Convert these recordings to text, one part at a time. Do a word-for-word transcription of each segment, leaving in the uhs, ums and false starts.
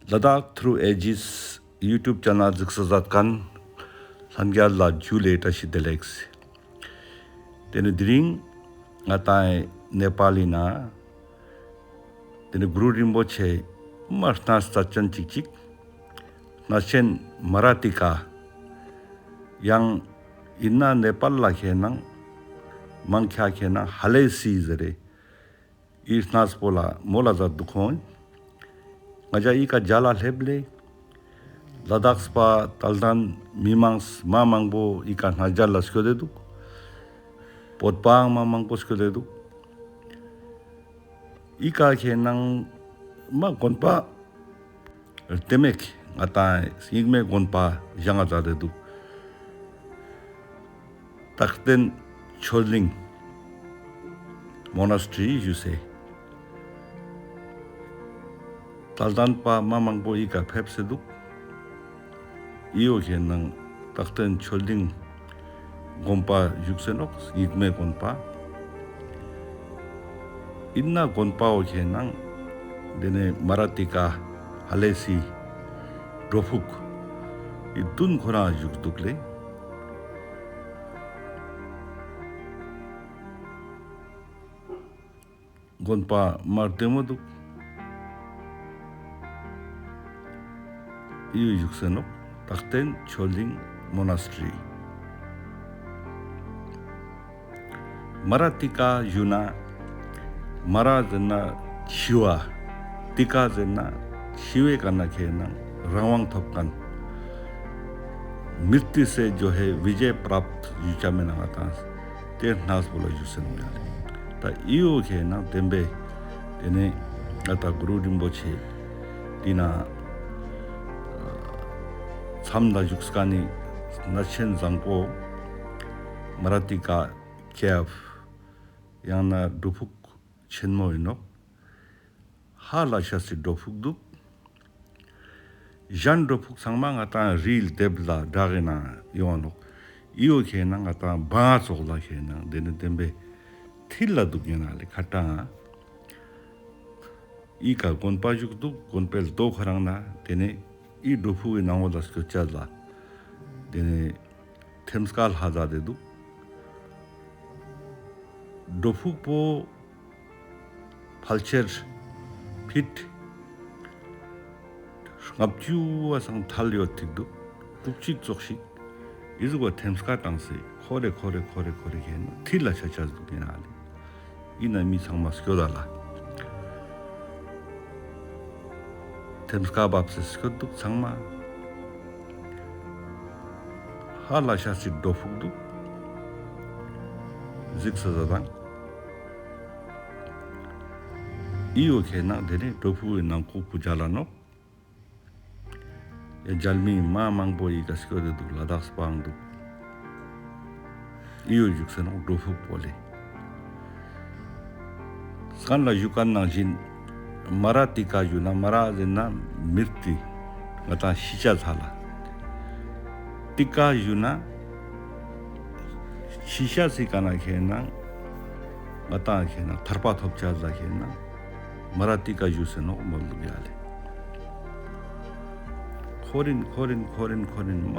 ལ་དྭགས་ཐྲུ་ཨེ་ཇིས་ཡུ་ཊུབ་ཆེ་ནལ་གཟིགས་ས་མཛད་མཁན་ལྷན་རྒྱས་ལ་ཇུ་ལེ་བཀྲ་ཤིས་བདེ་ལེགས། ཏེ་ནེ་དེ་རིང་ང་ཏང་ནེ་པཱལ་ལི་ན་ཏེ་ནེ་གུ་རུ་རིན་པོ་ཆེ་མ་གནས་རྩ་ཅན་ཅིག་ཅིག་གནས་ཆེན་མ་ར་ཏི་ཀ་ཡང་ཨིན་ན་ནེ་པཱལ་ལ་ཁེ་ནང་མང་ཆེ་ཁེ་ནང་ཧ་ལེ་སི་ཟེར་རེ། འི་གནས་པོ་ལ་མོལ་ལ་མཛད་དུག་ཁོང་། ང་ཞ་འི་ཀ་མཇལ་ལ་ལེབས་ལེ། ལ་དྭགས་པ་དད་ལྡན་མི་མང་མ་མང་པོ་འི་ཀ་གནས་མཇལ་ལ་སྐྱོད་དེ་དུག། བོད་པའང་མ་མང་པོ་སྐྱོད་དེ་དུག། འི་ཀ་ཁེ་ནང་མ་དགོན་པ་ལྟེ་མེད་ང་ཏང་རྙིང་མའི་དགོན་པ་བཞེངས་ས་མཛད་དེ་དུག། རྟག་བརྟན་ཆོས་གླིང་མོ་ན་སི་ཊི་རི་ཞུས་སེ། དད་ལྡན་པ་མ་མང་པོ་འི་ཀ་ཕེབས་སེ་དུག། འི་བོ་ཁེ་ནང་རྟག་བརྟན་ཆོས་གླིང་དགོན་པ་བཞུགས་སེ་ནོག། རྙིང་མའི་དགོན་པ། ཨིན་ན་དགོན་པ་བོ་ཁེ་ནང་ཏེ་ནེ་མ་ར་ཏི་ཀ་ཧ་ལེ་སི་སྒྲུབ་ཕུག་འི་དུན་ཁོ་རང་བཞུགས་དུག་ལེ། དགོན་པ་མ་བདེ་མོ་དུག། འི་བོ་བཞུགས་སེ་ནོག། རྟག་བརྟན་ཆོས་གླིང་མོ་ན་སི་ཊི་རི། མ་ར་ཏི་ཀ་ཞུ་ན། མ་ར་ཟེར་ན་ཤི་བ། ཏི་ཀ་ཟེར་ན་ཤི་བའི་ཀ་ནེ་ཁེ་ནང་རང་དབང་ཐོབ་མཁན། མིར་ཏི་སེ་ཇོ་ཧེ་བི་ཇེ་པྲབ་ཏ་ཞུ་ཆ་མེད་ན་ང་ཏང་ཏེ་གནས་པོ་ལ་བཞུགས་སེ་ནོག་ཡ་ལེ། ད་འི་བོ་ཁེ་ནང་བདེན་པའི་ཏེ་ནེ་ང་ཏང་གུ་རུ་རིན་པོ་ཆེ་འི་ན་མཚམས་ལ་བཞུགས་མཁན་ནི་གནས་ཆེན་བཟང་པོ་མ་ར་ཏི་ཀ་ཀེབ་ཡང་ན་སྒྲུབ་ཕུག་ཆེན་མོ་ཨིན་ནོག། ཧ་ལ་ཤ་སི་སྒྲུབ་ཕུག་དུག། གཞན་སྒྲུབ་ཕུག་ཚང་མ་ང་ཏང་རིའི་ལྡེབས་ལ་བྲག་གི་ནང་ཡོང་ནོག། འི་བོ་ཁེ་ནང་ང་ཏང་བང་ཙོགས་ལ་ཁེ་ནང་ཏེ་ནེ་བདེན་པའི་མཐིལ་ལ་དུག་ཨིན་ན་ལེ་ཁ་ཏང་། འི་ཀ་དགོན་པ་བཞུགས་དུག། དགོན་པའི་རྡོ་ཁོ་རང་ན་ཏེ་ནེ་འི་སྒྲུབ་ཕུག་གི་ནང་ལ་སྐྱོད་ཆ་ལ་ཏེ་ནེ་ཐེམ་སྐས་ལྷ་ཟ་དེ་དུག། སྒྲུབ་ཕུག་པོ་ཕལ་ཆེར་ཕིཊ་ལྔ་བཅུ་བ་སང་ཐལ་ཡོད་ཐིག་དུག། དྲུག་ཅུ་ཙོགས་ཤིག་འི་ཟུག་པ་ཐེམ་སྐས་ཏང་སེ་ཁོ་རེ་ཁོ་རེ་ཁོ་རེ་ཁོ་རེ་ཁེ་ནང་མཐིལ་ལ་ཆ་ཆ་དུག་ཨིན་ན་ལེ། ཨིན་ན་མི་ཚང་མ་སྐྱོད་ད་ལ། ཐེམ་སྐས་བབས་སེ་སྐྱོད་དུག་ཚང་མ། ཧ་ལ་ཤ་སི་སྒྲུབ་ཕུག་དུག། གཟིགས་ས་ཟ་དང་། འི་བོ་ཁེ་ནང་ཏེ་ནེ་སྒྲུབ་ཕུག་གི་ནང་ཁུག་པོ་མཇལ་ལ་ནོག། ཡ་མཇལ་མི་མ་མང་པོ་འི་ཀ་སྐྱོད་དེ་དུག། ལ་དྭགས་པའང་དུག། འི་བོ་བཞུགས་སེ་ནོག་སྒྲུབ་ཕུག་པོ་ལེ། སྔན་ལ་ཞུ་མཁན་ནང་བཞིན་མ་ར་ཏི་ཀ་ཞུ་ན་མ་ར་ཟེར་ན་མིར་ཏི་ང་ཏང་ཤི་ཆ་ཚ་ལ། ཏི་ཀ་ཞུ་ན་ཤི་ཆ་སི་ཀ་ནེ་ཁེ་ནང་ང་ཏང་ཁེ་ནང་ཐར་པ་ཐོབ་ཆ་ལ་ཁེ་ནང་མ་ར་ཏི་ཀ་ཞུ་སེ་ནོག་མོལ་དུག་ཡ་ལེ། ཁོ་རིན་ཁོ་རིན་ཁོ་རིན་ཁོ་རིན་མ་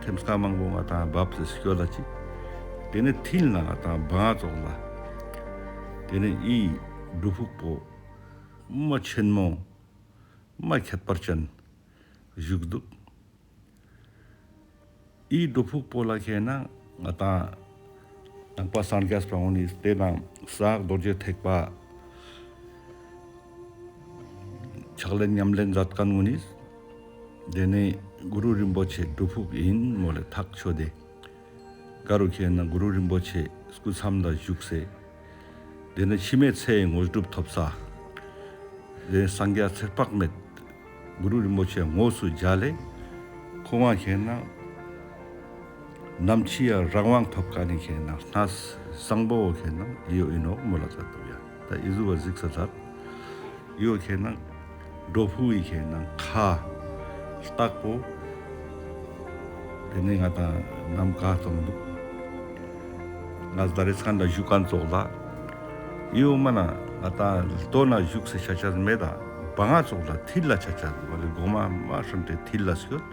ཐེམ་སྐས་མང་པོ་ང་ཏང་བབས་སེ་སྐྱོད་ད་ཅིག། ཏེ་ནེ་མཐིལ་ལ་ང་ཏང་བང་ཙོགས་ལ། ཏེ་ནེ་འི་སྒྲུབ་ཕུག་པོ་མ་ཆེན་མོ་མ་ཁྱད་པར་ཅན་བཞུགས་དུག། འི་སྒྲུབ་ཕུག་པོ་ལ་ཁེ་ནང་ང་ཏང་ནང་པ་སངས་རྒྱས་པ་གུན་ནི་ཏེ་ནང་གསང་སྔགས་རྡོ་རྗེ་ཐེག་པ་ཕྱག་ལེན་ཉམས་ལེན་མཛད་མཁན་གུན་ནི་ཏེ་ནེ་གུ་རུ་རིན་པོ་ཆེ་སྒྲུབ་ཕུག་ཨིན་མོལ་ལེ་ཐག་ཆོད་དེ། ག་རུ་ཁེ་ནང་གུ་རུ་རིན་པོ་ཆེ་སྐུ་མཚམས་ལ་བཞུགས་སེ། ཏེ་ནེ་འཆི་མེད་ཚེའི་དངོས་གྲུབ་ཐོབ་ས། ཏེ་ནེ་སངས་རྒྱས་ཚེ་དཔག་མེད་གུ་རུ་རིན་པོ་ཆེ་དངོས་སུ་མཇལ་ལེ། ཁོང་ང་ཁེ་ནང་ནམ་འཆི་ཡང་རང་དབང་ཐོབ་མཁན་ནི་ཁེ་ནང་གནས་བཟང་པོ་ཁེ་ནང་འི་བོ་ཨིན་ནོག་མོལ་ལ་མཛད་དུག་ཡ། ད་འི་ཟུག་པ་གཟིགས་ས་མཛད། འི་བོ་ཁེ་ནང་སྒྲུབ་ཕུག་གི་ཁེ་ནང་ཁ་ལྟག་པོ། ཏེ་ནེ་ང་ཏང་ནམ་མཁའ་ཙོགས་དུག། ང་ད་རེས་སྔན་ལ་ཞུ་མཁན་ཙོགས་ལ། འི་བོ་མ་ན་ང་ཏང་ལྟོ་ན་བཞུགས་སེ་ཆ་ཆ་མེད་ད། བ་ང་ཙོགས་ལ་ཐིལ་ལ་ཆ་ཆ་འདུག་པ་ལེ། གོ་མ་མ་ཧྲམ་ཏེ་ཐིལ་ལ་སྐྱོད།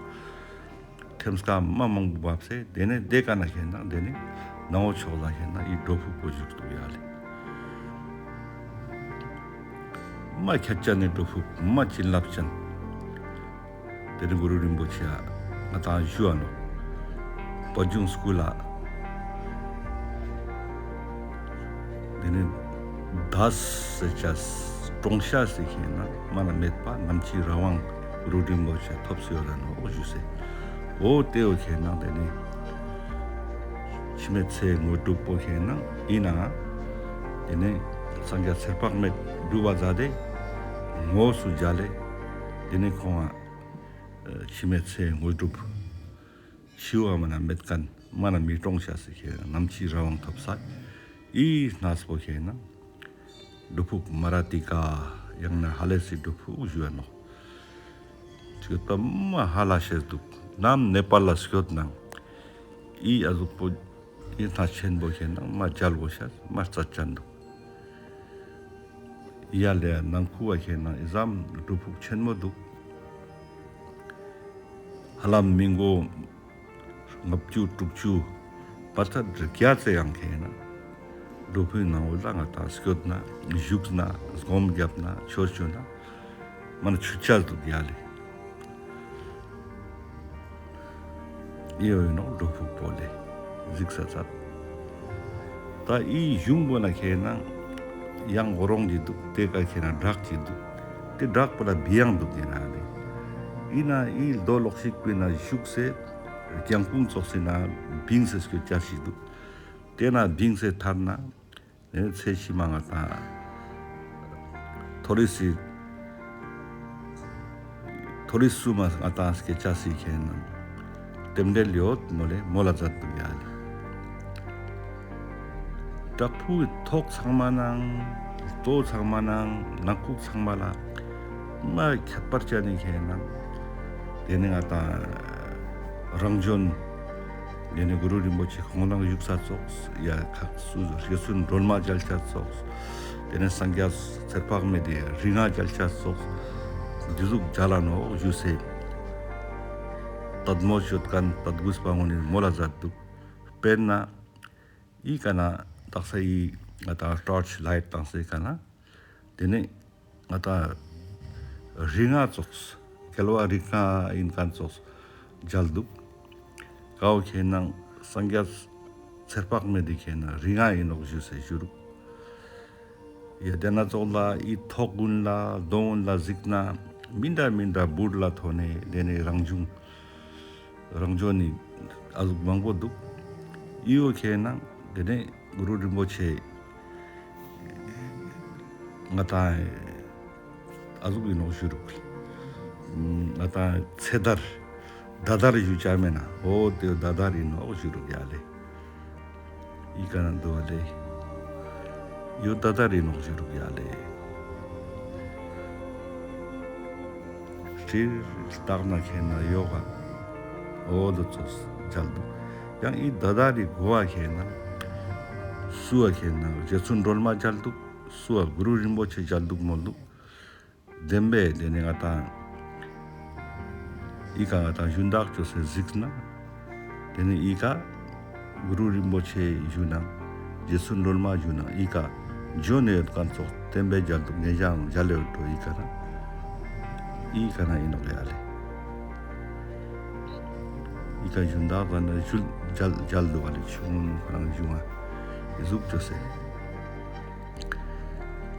ཐེམ་སྐས་མ་མང་པོ་བབས་སེ་དེ་ནས་དེ་ཀ་ན་ཁེ་ན་དེ་ནས་ནང་འོ་ཕྱོགས་ལ་ཁེ་ན་ཨི་སྒྲུབ་ཕུག་པོ་བཞུགས་འདུག་ཡ་ལེ། མ་ཁྱད་ཅན་ནི་སྒྲུབ་ཕུག་མ་བྱིན་རླབས་ཅན། དེ་ནས་གུ་རུ་རིན་པོ་ཆེ་ང་དང་བཞུགས་ནོག། པད་འབྱུང་སྐུ་ལ། དེ་ནས་དཱས་ཟེར་ཅེས་གྲོང་ཤ་ཟེར་ཁེ་ན་མ་ན་མེད་པ་ནམ་མཁའི་རང་དབང་གུ་རུ་རིན་པོ་ཆེ་ཐོབ་སེ་ཡོད་ལ་ནོག་བཞུགས་སེ། འོ་དེ་འོ་ཁེ་ན་དེ་ནས་འཆི་མེད་ཚེའི་དངོས་གྲུབ་པོ་ཁེ་ན་ཨིན་ན། དེ་ནས་སངས་རྒྱས་ཚེ་དཔག་མེད་སྒྲུབ་པ་མཛད་དེ་དངོས་སུ་མཇལ་ལེ། དེ་ནས་ཁོང་ང་འཆི་མེད་ཚེའི་དངོས་གྲུབ་འཆི་བ་མ་ན་མེད་མཁན་མ་ན་མི་གྲོངས་ཤེས་སི་ཁེ་ན་ནམ་མཁའི་རང་དབང་ཐོབ་ས་ཨི་གནས་པོ་ཁེ་ན་སྒྲུབ་ཕུག་མ་ར་ཏི་ཀ་ཡང་ན་ཧ་ལས་སི་སྒྲུབ་ཕུག་ཞུ་ཡ་ནོག། སྐྱོད་པ་མ་ཧ་ལས་ཤེས་འདུག། ནམ་ནེ་པཱལ་ལ་སྐྱོད་ན་ཨི་ཨ་ཟུག་པོ་ཨི་ཐང་ཆེན་པོ་ཁེ་ན་མ་མཇལ་དགོས་ཤེས་མ་རྩ་ཅན་འདུག། ཡ་ལེ་ནང་ཁུལ་བ་ཁེ་ན་ཨི་ཙམ་སྒྲུབ་ཕུག་ཆེན་མོ་འདུག། ཧ་ལམ་མི་མགོ་ལྔ་བཅུ་དྲུག་ཅུ་བར་ཐག་བརྒྱ་ཙམ་ཡང་ཁེ་ན་སྒྲུབ་ཕུག་ནང་འོ་ལ་ང་དང་སྐྱོད་ན་བཞུགས་ན་སྒོམ་བརྒྱབ་ན་ཆོས་ཞུ་ན་མ་ན་ཆུ་ཆ་འདུག་ཡ་ལེ། ཨི་འོ་ནོག་སྒྲུབ་ཕུག་པོ་ལེ་གཟིགས་ས་ཚར། ད་ཨི་གཞུང་པོ་ན་ཁེ་ན་ཡང་འོ་རོང་གི་འདུག། དེ་ཀ་ཁེ་ན་བྲག་གི་འདུག། དེ་བྲག་པོ་ལ་བི་ཡང་འདུག་ཡིན་ན་ལེ། ཨི་ན་ཨི་རྡོ་ལོག་ཤིག་པི་ན་བཞུགས་སེ་རྒྱང་ཁུང་ཙོགས་སི་ན་བིང་སེ་སྐྱོད་ཅེས་ཤིག་འདུག། དེ་ན་བིང་སེ་ཐར་ན། ནས་ཚེ་ཕྱི་མ་ང་དང་མཐོ་རིས་སི་མཐོ་རིས་སུ་མ་ང་དང་སྐྱེ་ཅེས་སི་ཁེ་ན་རྟེན་འབྲེལ་ཡོད་མོལ་ལེ་མོལ་ལ་མཛད་འདུག་ཡ་ལེ། བྲག་ཕུག་གི་ཐོག་ཚང་མ་ནང་ལྟོ་ཚང་མ་ནང་ནང་ཁུག་ཚང་མ་ལ་མ་ཁྱད་པར་ཅན་ནི་ཁེ་ན་དེ་ནི་ང་དང་རང་བྱོན། དེ་ནས་གུ་རུ་རིན་པོ་ཆེ་ཁོང་རང་བཞུགས་ས་ཙོགས་ཡ་ཁག་སུ་རྗེ་བཙུན་སྒྲོལ་མ་མཇལ་ཆ་ཙོགས། དེ་ནས་སངས་རྒྱས་ཚེ་དཔག་མེད་དེ་རིགས་ལྔ་མཇལ་ཆ་ཙོགས། འདི་ཟུག་མཇལ་ལ་ནོག་བཞུགས་སེ། དད་མོས་ཡོད་མཁན་དད་གུས་པ་ངོ་ནས་མོལ་ལ་མཛད་འདུག། དཔེར་ན་ཨི་ཀ་ན་དག་ས་ཨི་ང་དང་ཊོརཆ་ལའིཊ་བཏང་སེ་ཀ་ན། དེ་ནས་ང་དང་རིགས་ལྔ་ཙོགས་རྒྱལ་བ་རིགས་ལྔ་ཡིན་མཁན་ཙོགས་མཇལ་འདུག། ཀའོ་ཁེ་ན་སངས་རྒྱས་ཚེ་དཔག་མེད་དེ་ཁེ་ན་རིགས་ལྔ་ཡིན་ནོག་ཞུས་སེ་ཞུ་རུག། ཡ་དེ་ན་ཙོགས་ལ་ཨི་ཐོག་ཀུན་ལ་རྡོ་ཀུན་ལ་གཟིགས་ན་མི་འདྲ་མི་འདྲ་འབུར་ལ་ཐོན་ནས་དེ་ནས་རང་བྱུང་རང་བྱོན་ནི་ཨ་ཟུག་མང་པོ་འདུག། ཨི་བོ་ཁེ་ན་དེ་ནས་གུ་རུ་རིན་པོ་ཆེ་ང་དང་ཨ་ཟུག་ཡིན་ནོག་ཞུ་རུག། ང་དང་ཚེ་དར་ད་དར་ཞུ་ཅེས་མེད་ན་འོ་དེ་ད་དར་ཡིན་ནོག་ཞུ་རུག་ཡ་ལེ། ཨི་ཀ་ན་འདུག་པ་ལེ། ཡོད་ད་ད་རེ་ནོག་ཞུ་རུག་ཡ་ལེ། སྤྱིར་བཏང་ན་ཁེ་ན་ཡོག་ག་འོ་དོ་ཙོགས་མཇལ་འདུག། ཡང་ཨི་ད་ད་རེ་གོ་བ་ཁེ་ན་སུ་བ་ཁེ་ན་རྗེ་བཙུན་སྒྲོལ་མ་མཇལ་འདུག། སུ་བ་གུ་རུ་རིན་པོ་ཆེ་མཇལ་འདུག་མོལ་འདུག། བདེན་པས་དེ་ནི་ང་དང་ཨི་ཀ་ང་དང་ཞུན་དག་ཅོས་སེ་གཟིགས་ན། དེ་ནི་ཨི་ཀ་གུ་རུ་རིན་པོ་ཆེ་ཞུ་ན་རྗེ་བཙུན་སྒྲོལ་མ་ཞུ་ན་ཨི་ཀ་འཇོན་ནེ་ཡོད་མཁན་ཙོགས་བདེན་པས་མཇལ་འདུག། ངེད་ཅག་མཇལ་ཡོད་འགྲོ་ཨི་ཀ་ན་ཨི་ཀ་ན་ཨིན་ནོག་ཡ་ལེ། ཨི་ཀ་ཞུན་དག་ག་ན་ཞུ་མཇལ་མཇལ་འདུག་པ་ལེ། ཆུང་ངུ་ཁོ་རང་ཞུ་ང་ཨི་ཟུག་ཅོས་སེ།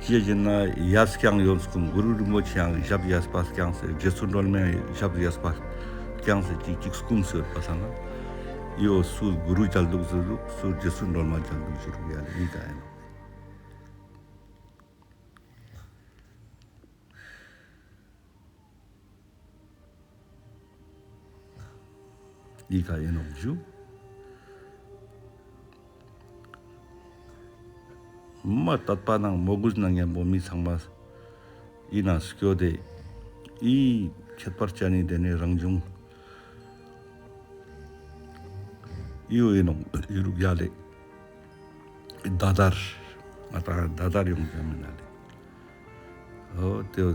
ཅི་ཕྱིར་ན་ཡབ་བསྐྱངས་ཡོད་སྐུ་གུ་རུ་རིན་པོ་ཆེའང་ཞབས་གཡས་པ་བསྐྱངས་སེ་རྗེ་བཙུན་སྒྲོལ་མའང་ཞབས་གཡས་པ་བསྐྱངས་སེ་ཅིག་ཅིག་སྐུ་མཚོན་པ་སང་ན་ཡོད་སུ་གུ་རུ་མཇལ་འདུག་ཟེར་འདུག། སུ་རྗེ་བཙུན་སྒྲོལ་མ་མཇལ་འདུག་ཟེར་འདུག་ཡ་ལེ། ཨི་ཀ་ཨིན་ནོག། ཨི་ཀ་ཨིན་ནོག་ཞུ། མ་དད་པ་ནང་མོས་གུས་ནང་མཉམ་པོ་མི་ཚང་མ་ཨི་ན་སྐྱོད་དེ་ཨི་ཁྱད་པར་ཅན་ནི་དེ་ནི་རང་བྱུང་ཨི་བོ་ཨིན་ནོག་ཞུ་རུག་ཡ་ལེ། ད་དར་ང་དང་ད་དར་ཡོང་ཅེས་མེད་ན་ལེ། འོ་དེ་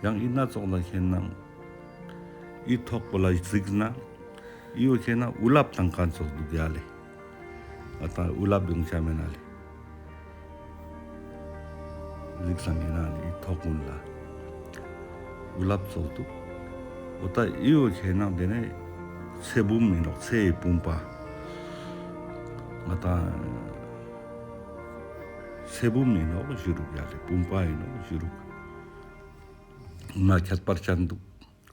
ཡང་ཨིན་ན་ཙོགས་ལ་ཁེན་ན་འི་ཐོག་པོ་ལ་གཟིགས་ན་འི་བོ་ཁེན་ན་འུ་ལབ་ཏང་ཁན་ཙོགས་དུག་ཡ་ལེ། ང་ཏང་འུ་ལབ་ཡོང་ཆ་མེན་ན་ལེ། གཟིགས་སང་ཨིན་ན་ལེ་ཐོག་གུན་ལ་འུ་ལབ་ཙོགས་དུག། འོ་ད་འི་བོ་ཁེན་ན་ཏེ་ནེ་ཚེ་བུམ་ཨིན་ནོག། ཚེའི་བུམ་པ། ང་ཏང་ཚེ་བུམ་ཨིན་ནོག་ཞུ་རུག་ཡ་ལེ། བུམ་པ་ཨིན་ནོག་ཞུ་རུག། མ་ཁྱད་པར་ཅན་དུག།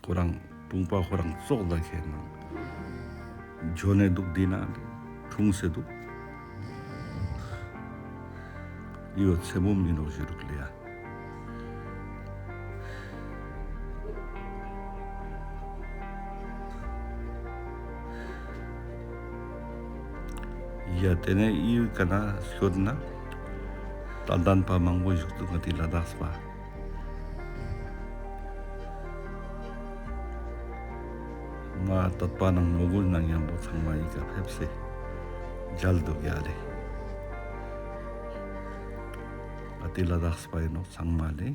ཁོ་རང་བུམ་པ་ཁོ་རང་ཙོགས་ལ་ཁེན་ན་འཇོ་ནེ་དུག། འི་ན་ལེ་འཁྲུངས་སེ་དུག། འི་བོ་ཚེ་བུམ་ཨིན་ནོག་ཞུ་རུག་ལེ་ཡ། ཡ་ཏེ་ནེ་འི་ཀ་ན་སྐྱོད་ན་ཏ་ལྟན་པ་མང་པོ་བཞུགས་དུག། ང་ཏི་ལ་དྭགས་པ། ང་དད་པ་ནང་མོས་གུས་ནང་ཉམ་པོ་ཚང་མ་འི་ཀ་ཕེབས་སེ་མཇལ་དུག་ཡ་ལེ། ང་ཏི་ལ་དྭགས་པ་ཨིན་ནོག་ཚང་མ་ལེ།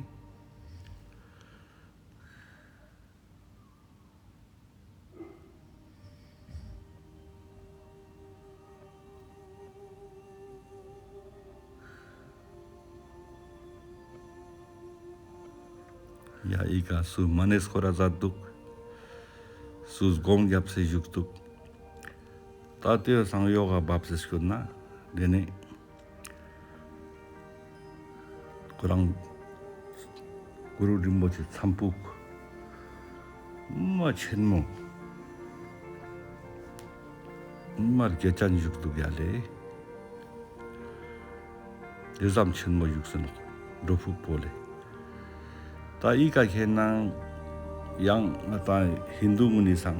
ཡ་འི་ཀ་སུ་མ་ཎི་སྐོར་ར་ཛད་དུག། སུ་སྒོམ་རྒྱབ་སེ་བཞུགས་དུག། ཏ་ཏེ་སང་ཡོག་ག་བབས་སེ་སྐྱོད་ན་ཏེ་ནེ་ཁོ་རང་གུ་རུ་རིན་པོ་ཆེ་མཚམས་ཕུག་མ་ཆེན་མོ་མ་རྒྱ་ཅན་བཞུགས་དུག་ཡ་ལེ། ཏེ་ཙམ་ཆེན་མོ་བཞུགས་སེ་ནོག་སྒྲུབ་ཕུག་པོ་ལེ། ཏ་འི་ཀ་ཁེན་ན་ཡང་ང་ཏང་ཧིན་དུ་གུན་ནི་སང་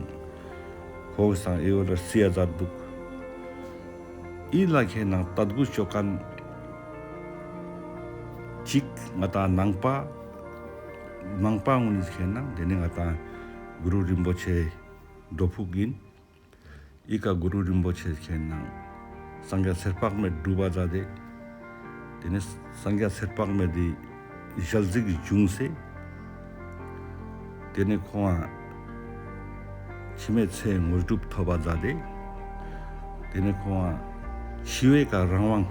ཁོང་སང་འི་བོ་ལ་རྩིས་ཡ་ཛད་དུག། འི་ལ་ཁེན་ན་ཏད་གུ་ཅོ་ཁན་ཅིག་ང་ཏང་ནང་པ་ནང་པ་གུན་ནི་ཁེན་ན་ཏེ་ནེ་ང་ཏང་གུ་རུ་རིན་པོ་ཆེ་སྒྲུབ་ཕུག་ཨིན། འི་ཀ་གུ་རུ་རིན་པོ་ཆེ་ཁེན་ན་སངས་རྒྱས་ཚེ་དཔག་མེད་སྒྲུབ་པ་ཛད་དེ། ཏེ་ནེ་སངས་རྒྱས་ཚེ་དཔག་མེད་དི་ཞལ་གཟིགས་བྱུང་སེ། ཏེ་ནེ་ཁོང་ང་འཆི་མེད་ཚེའི་དངོས་གྲུབ་ཐོབ་པ་ཛད་དེ། ཏེ་ནེ་ཁོང་ང་འཆི་བའི་ཀ་རང་དབང་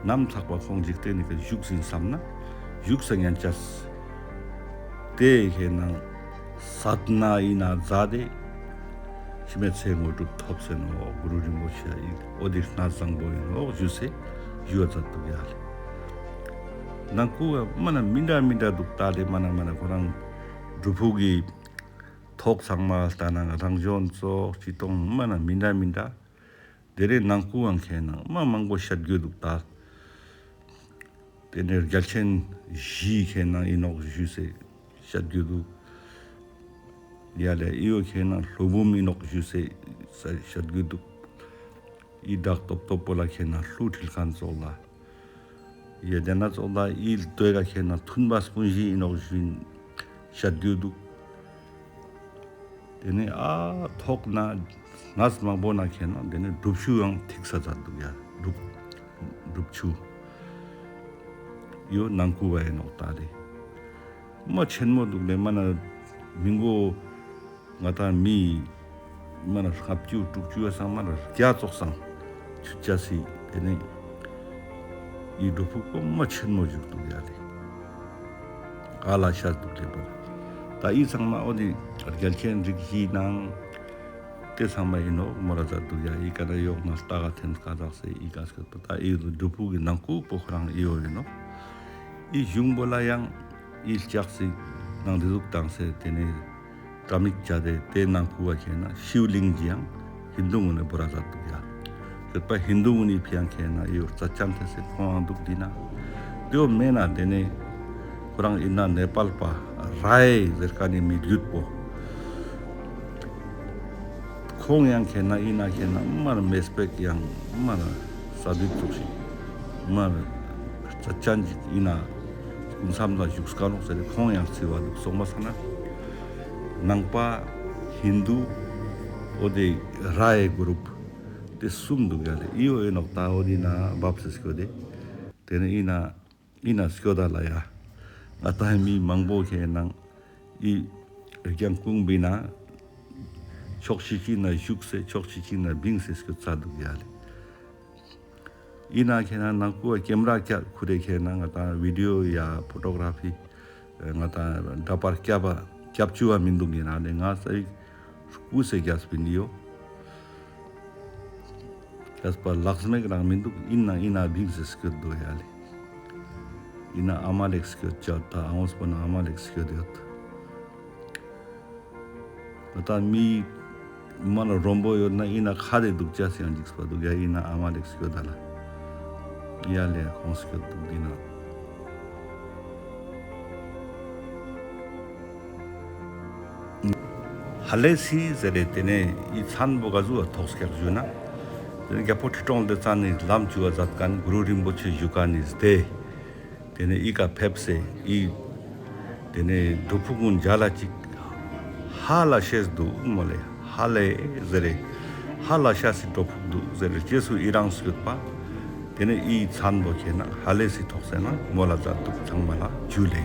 ནམ་ཐག་པ་ཁོང་འཇིག་རྟེན་ནི་ཀ་བཞུགས་ཨིན་སམ་ན་བཞུགས་སེ་ཉན་ཅེས། ཏེ་ཁེན་ན་སད་ན་ཨིན་ན་ཛད་དེ་འཆི་མེད་ཚེའི་དངོས་གྲུབ་ཐོབ་སེ་ནོག། གུ་རུ་རིན་པོ་ཆེ་ཨིན། འོ་ཏེ་གནས་བཟང་པོ་ཨིན་ནོག་ཞུས་སེ་ཞུ་བ་ཛད་དུག་ཡ་ལེ། ནང་ཁུལ་མ་ན་མི་འདྲ་མི་འདྲ་དུག་ཏ་ལེ། མ་ན་མ་ན་ཁོ་རང་སྒྲུབ་ཕུག་གི་ཐོག་ཚང་མ་ལྟ་ན་རང་བྱོན་ཙོགས་ཅི་ཏོང་མ་ན་མི་འདྲ་མི་འདྲ། ཏེ་རེ་ནང་ཁུལ་ཡང་ཁེན་ན་མ་མང་པོ་བཤད་རྒྱུ་དུག་ཏ། ཏེ་ནེ་རྒྱལ་ཆེན་བཞི་ཁེན་ན་ཨིན་ནོག་ཞུས་སེ་བཤད་རྒྱུ་དུག། ཡ་ལེ་འི་བོ་ཁེན་ན་ལྷོ་བུམ་ཨིན་ནོག་ཞུས་སེ་བཤད་རྒྱུ་དུག། འི་བྲག་ཏོབ་ཏོབ་པོ་ལ་ཁེན་ན་ཀླུ་ཁྲིལ་ཁན་ཙོགས་ལ། ཡ་ཏེ་ན་ཙོགས་ལ་འི་ལྟོས་ཀ་ཁེན་ན་མཐུན་པ་སྤུན་བཞི་ཨིན་ནོག་ཞུས་བཤད་རྒྱུ་དུག། ཏེ་ནེ་ཨ་ཐོག་ན་གནས་མང་པོ་ན་ཁེན་ན་ཏེ་ནེ་སྒྲུབ་ཆུ་ཡང་ཐིགས་ས་ཛད་དུག་ཡ། སྒྲུབ་སྒྲུབ་ཆུ་ཡོ་ནང་ཁུལ་བ་ཨིན་ནོག་ཏ་ལེ། མ་ཆེན་མོ་དུག་ལེ། མ་ན་མི་མགོ་ང་ཏང་མི་མ་ན་ལྔ་བཅུ་དྲུག་ཅུ་ཡོད་སང་མ་ན་བརྒྱ་ཙོགས་སང་ཆུ་ཆ་སི་ཏེ་ནེ་འི་སྒྲུབ་ཕུག་པོ་མ་ཆེན་མོ་བཞུགས་དུག་ཡ་ལེ། ཨ་ལ་ཤར་དུག་ལེ་པ། ཏ་འི་ཚང་མ་འོ་ཏེ་རྒྱལ་ཆེན་རིགས་བཞི་ནང་ཏེ་ཚང་མ་ཨིན་ནོག་མོ་ར་ཛད་དུག་ཡ། འི་ཀ་ན་ཡོག་ན་ལྟ་ག་ཐེན་ཀ་ཛག་སེ་འི་ཀ་སྐད་པ་ཏ་འི་སྒྲུབ་ཕུག་གི་ནང་ཁུལ་པོ་ཁོ་རང་འི་བོ་ཨིན་ནོག། འི་གཞུང་པོ་ལ་ཡང་འི་ལྕགས་སི་ནང་ཏེ་ཟུག་ཏང་སེ་ཏེ་ནེ་དྲ་མིག་ཅ་དེ་ཏེ་ནང་ཁུལ་བ་ཁེན་ན་ཤིབ་ལིང་ཅིག་ཡང་ཧིན་དུ་གུན་ནི་བོར་ར་ཛད་དུག་ཡ། སྐད་པ་ཧིན་དུ་གུན་ནི་ཕི་ཡང་ཁེན་ན་འི་བོ་རྩ་ཅན་ཐེ་སེ་ཁོང་ཡང་དུག་འི་ན། ཏེ་བོ་མེན་ན་ཏེ་ནེ་ཁོ་རང་ཨིན་ན་ནེ་པཱལ་པ་རའེ་ཟེར་ཁན་ནི་མི་རྒྱུད་པོ། ཁོང་ཡང་ཁེན་ན་འི་ན་ཁེན་ན་མ་ན་མེ་སྤེག་ཡང་མ་ན་ས་དུག་ཙོགས་ཤིག་མ་ན་རྩ་ཅན་ཅིག་འི་ན་སྐུ་མཚམས་ལ་བཞུགས་ཀ་ནོག་ཟེར་ཏེ་ཁོང་ཡང་རྩི་བ་དུག་སོང་པ་སང་ན་ནང་པ་ཧིན་དུ་འོ་ཏེ་རའེ་གུ་རུབ་ཏེ་གསུམ་དུག་ཡ་ལེ། འི་བོ་ཨིན་ནོག་ཏ། འོ་འི་ན་བབས་སེ་སྐྱོད་དེ་ཏེ་ནེ་འི་ན་འི་ན་སྐྱོད་ད་ལ་ཡ། ང་ཏང་མི་མང་པོ་ཁེན་ན་ འི་རྒྱང་ཁུང་བི་ན་ཕྱོགས་ཤིག་ཤིག་ན་བཞུགས་སེ་ཕྱོགས་ཤིག་ཤིག་ན་བིངས་སེ་སྐྱོད་ཚར་དུག་ཡ་ལེ། ཨིན་ན་ཁེ་ན་ནང་ཁུ་བ་ཀེམ་ར་ཀྱག་ཁུ་རེ་ཁེ་ན་ང་ཏང་བི་ཌི་ཡོ་ཡ་ཕོ་ཊོ་གྲ་ཕི་ང་ཏང་འདྲ་པར་སྐྱབ་པ་སྐྱབ་ཅུ་བ་མི་དུག་ཨིན་ན་ནི་ང་ས་ཡིག་ཀུ་སེ་རྒྱས་པིན་ཡོ། རྒྱས་པ་ལགས་མེད་རང་མི་དུག་ཨིན་ན་ཨིན་ན་བིངས་སེ་སྐྱོད་དུག་ཡ་ལེ། ཨིན་ན་ཨ་མ་ལེགས་སྐྱོད་ཅོ་ད་ཨ་འོངས་པོ་ན་ཨ་མ་ལེགས་སྐྱོད་ཡོད། ད་མི་མ་ན་རོམ་པོ་ཡོད་ན་ཨིན་ན་ཁ་དེ་དུག་ཅ་སི་ཡང་འཇིགས་པ་དུག་ཡ། ཨིན་ན་ཨ་མ་ལེགས་སྐྱོད་ད་ལ་ཡ་ལེ་ཁོང་སྐྱོད་དུག་དི་ན། ཧ་ལེ་སི་ཟེར་རེ་ཏེ་ནེ་འི་མཚན་བོ་ག་ཟུག་ཐོགས་ཀྱག་ཞུ་ན། ཏེ་ནེ་རྒྱལ་པོ་ཁྲི་སྲོང་ལྡེ་བཙན་ནི་ལམ་ཅུ་བ་ཛད་ཁན་གུ་རུ་རིན་པོ་ཆེ་ཞུ་ཁན་ནི་སྟེ། ཏེ་ནེ་འི་ཀ་ཕེབས་སེ་འི་ཏེ་ནེ་སྒྲུབ་ཕུག་གུན་མཇལ་ལ་ཅིག་ཧ་ལ་ཤེས་དུག་མོལ་ལེ། ཧ་ལེ་ཟེར་རེ་ཧ་ལ་ཤ་སི་སྒྲུབ་ཕུག་དུག་ཟེར་རེ་རྗེས་སུ་ཡི་རང་སྐྱོད་པ། ཏེ་ནེ་འི་མཚན་བོ་ཁེ་ན་ཧ་ལེ་སི་ཐོགས་སེ་ན་མོལ་ལ་ཛད་དུག་ཚང་མ་ལ་ཇུ་ལེ།